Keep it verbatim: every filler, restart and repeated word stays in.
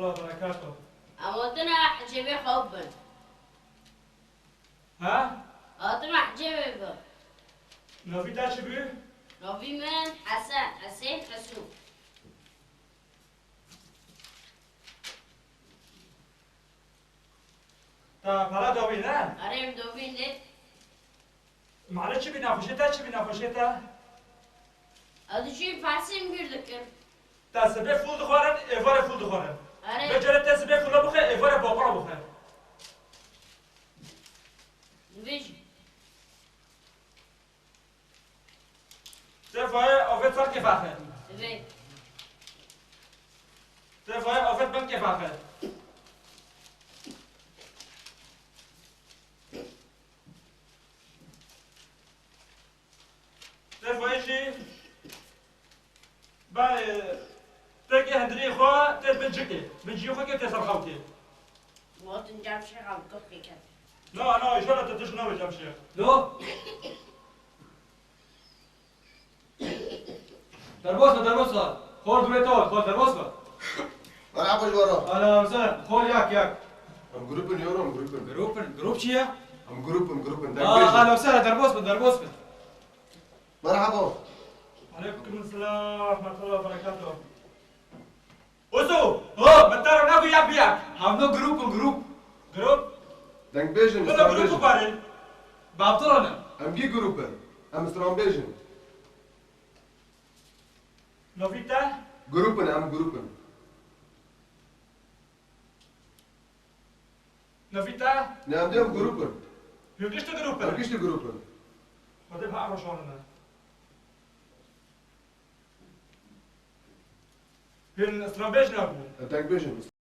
Berekatuhu. Em hatina hicêbê xwe bin. Ha? Hatina hicêbê bin. Navî te çi bû? Navî min Hesen, Hesên Hesû. Te pere dawî ne? Erê, min dawî ne. Mane çi bî nexweşê te, çi bî nexweşê te? Ez diçûm persên bîr dikim. Te sibê fûl dixwarin, êvarê fûl dixwarin. Erê. Vê carê te sibê fûla bixwe, êvarê baqura bixwe. Vê jî. Te vayê avêt ser kêf axe. Divê. Te vayê avêt bin kêf axe. Te vayê jî ba, e, te ke hundirê xwe te bin cikê, bin ciyê xwe ke te ser xew kê. Gotin cem şêx em kuf kê ket. Na, na, îşara te tişt nabe cem şêx. Do. Derbas be, derbas be. Xol durê te, xol derbas be. Merhaba ji we re. Ala, mesela, xol yak, yak. Em grûp in, yoro, em grûp in. Grûp in, grûp çi ye? Em grûp in, grûp in. Aa, dengbêj in. Ala, mesela, derbas be, derbas be. Merhaba. Aleyküm selam ve rahmetullah ve berekatuhu. Oso! Ho! Min te re nago yek bi yek. Hevno grûp in, grûp. Grûp? Dengbêj in, stranbêj in. Wela grûp bikarin. Bavtira ne? Em gî grûp in. Em stranbêj in. Navî te? Grûp in, em grûp in. Navî te? Ne, em dê em grûp in. Hûn giştî grûp in? Em giştî grûp in. Xwedê bi hev re şanine. Hûn stranbêj nebûn? Em dengbêj in.